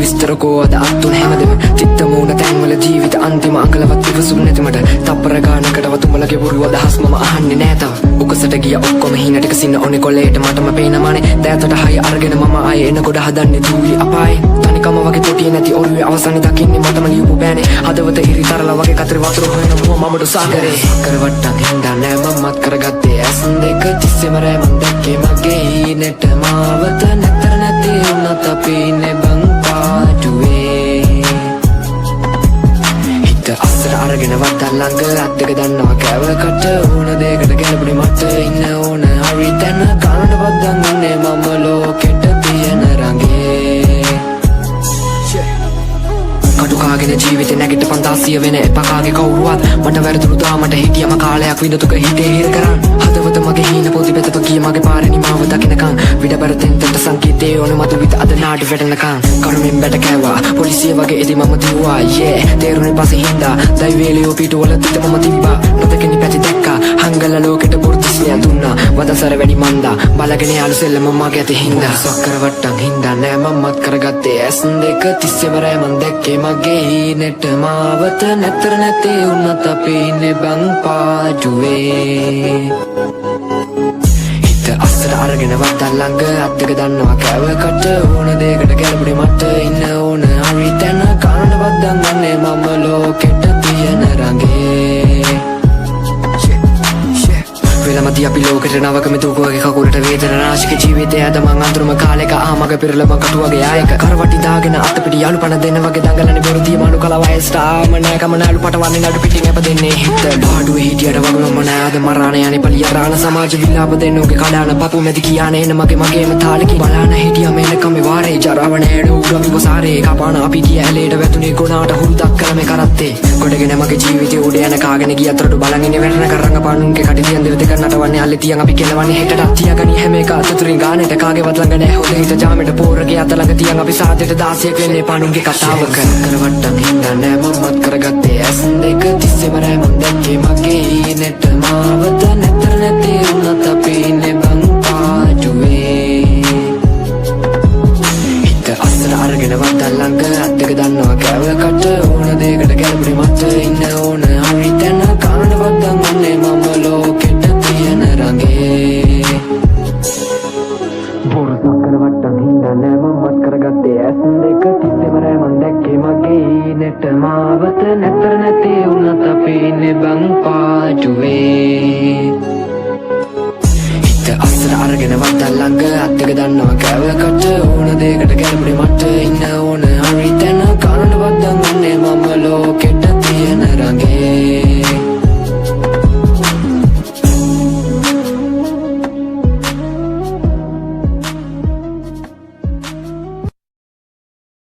විස්තර කෝ අද අත්තුන හැමදෙම තිත්ත මූණ තැන්වල ජීවිත අන්තිම අඟලවත් ඉවසුම් නැති මට. තප්පර ගානකටවත් උඹලගේ බොරු අදහස් මම අහන්නේ නෑ තව. උකසට ගිය ඔක්කොම හීන ටික සින්න ඕනේ කොලේට මටම පේන මානේ. දෑතට හය අරගෙන මම ආයේ එනකොට හදන්නේ දූවි අපායේ. තනිකම වගේ තොටියේ නැති ඔරුවේ අවසානයේ දකින්නේ මටම ලියපු බෑනේ. හදවත ඉරි තරලා වගේ කතරේ වතුර හොයන මුව මමඩු සාගරේ. කරවට්ටන් හින්දා නෑ මම මත් කරගත්තේ ඇස් දෙක. තිස්සෙම රෑ මං දැක්කේ මගේ හීනෙට මාවත. නැතර නැති වුණත් අපි ඉන්නේ බං පාටුවේ. හිත අස්සට අරගෙන වද්දා ළඟ අත් දෙක දන්නවා කෑවකට. ඕන දෙයකට ගැලපුණේ මට ඉන්න ඕන හරි තැන. කනට පද්දන් ඉන්නේ මම ලෝකෙට තියෙන රඟේ. කටු කාගෙන ජීවිතේ නැගිට පන්දාසිය වෙන එපා කාගේ කවුරුවත්. මට වැරදුණු දාමට හිටියම කාලයක් විඳ දුක හිතේ හිර කරන්. හදවත මගේ හීන පොදි පෙතප ගිය මගේ පාරේ නිමාව දකිනකන්. විඩබර තෙන් තෙන්ට සංකීතේ ඕන මතු විත අද නාඩි වැටෙනකන්. කරුමෙන් බැට කෑවා පොලිසිය වගේ ඉතින් මම දිව්වා. Yeah, තේරුනේ පස්සේ හින්දා දයිවේලියෝ පිටුවල තිත මම තිබ්බා. නොදකිනි පැති දැක්කා හංගල ලෝකෙට බුර්තිස්නිය දුන්නා. වදසර වැඩි මන්දා බලගෙන යාළු සෙල්ලම මගේ ඇති හින්දා. සක්කර වට්ටන් හින්දා නෑ මම මත් කරගත්තේ ඇස් දෙක. තිස්සෙම රෑ මං දැක්කේ මගේ හීනෙට මාවත. නැතර නැති වුණත් අපි ඉන්නේ බං පාටුවේ. හිත අස්සට අරගෙන වද්දා ළඟ අත් දෙක දන්නවා කෑවකට. ඕන දෙයකට ගැලපුණේ මට ඉන්න ඕන හරි තැන. කනට පද්දන් ඉන්නේ මම ලෝකෙට තියෙන රඟේ. වෙලමති අපි ලෝකෙට නවකම දුක වගේ කකුලට වේදන නාශක ජීවිතය අද මං අඳුරම කාලෙක ආමග පෙරල මං කටු වගේ ආයක කරවටි දාගෙන අත පිටි යාළු පණ දෙන වගේ දඟලන්නේ බොරු දිය මනු කල වයසට ආම නෑ කම නෑලු පටවන්නේ නඩු පිටින් අප දෙන්නේ. හිත පාඩුවේ හිටියට වගේ මම නෑ අද මරාන යන්නේ පලිය රාන සමාජ විලාප දෙන්න උගේ කඩාන පපු මැදි කියාන එන මගේ මගේම තාලෙකි බලාන හිටියා මේනකම් මේ වාරේ ජරාව නෑ උගමි වසාරේ කපාන අපි ගිය ඇලේට වැදුනේ ගොනාට හුරුදක් කළ මේ කරත්තේ. ගොඩගෙන මගේ ජීවිතේ උඩ යන කාගෙන ගියත් රොඩු බලන් ඉන්නේ වැටෙන කරංග පානුන්ගේ කඩි තියන් දෙව දෙක නටවන්නේ අල්ලේ තියන් අපි කෙලවන්නේ හෙටටත් තියාගනි හැම එක අතතුරින් ගානට කාගේවත් ළඟ නෑ හොඳ හිත ජාමෙට පෝරගේ අත ළඟ තියන් අපි සාදෙට 16ක් වෙන්නේ පානුන්ගේ කතාවක. කරවට්ටන් හින්දා නෑ මම මත් කරගත්තේ ඇස් දෙක. තිස්සෙම රෑ මං දැක්කේ මගේ හීනෙට මාවත. නැතර නැති වුණත් අපි ඉන්නේ බං පාටුවේ. හිත අස්සට අරගෙන වද්දා ළඟ අත් දෙක දන්නවා කෑවකට. ඕන දෙයකට ගැලපුණේ මට ඉන්න ඕන හරි තැන. කනට පද්දන් ඉන්නේ මම ලෝකෙට තියෙන රඟේ. බොරු සක්කර වට්ටන් හින්දා නෑ මම මත් කරගත්තේ ඇස් දෙක. තිස්සෙම රෑ මං දැක්කේ මගේ හීනෙට මාවත. නැතර නැති වුණත් අපි ඉන්නේ බං පාටුවේ. හිත අස්සට අරගෙන වද්දා ළඟ අත් දෙක දන්නවා කෑවකට. ඕන දෙයකට ගැලපුණේ මට ඉන්න ඕන හරි තැන. කනට පද්දන් ඉන්නේ මම ලෝකෙට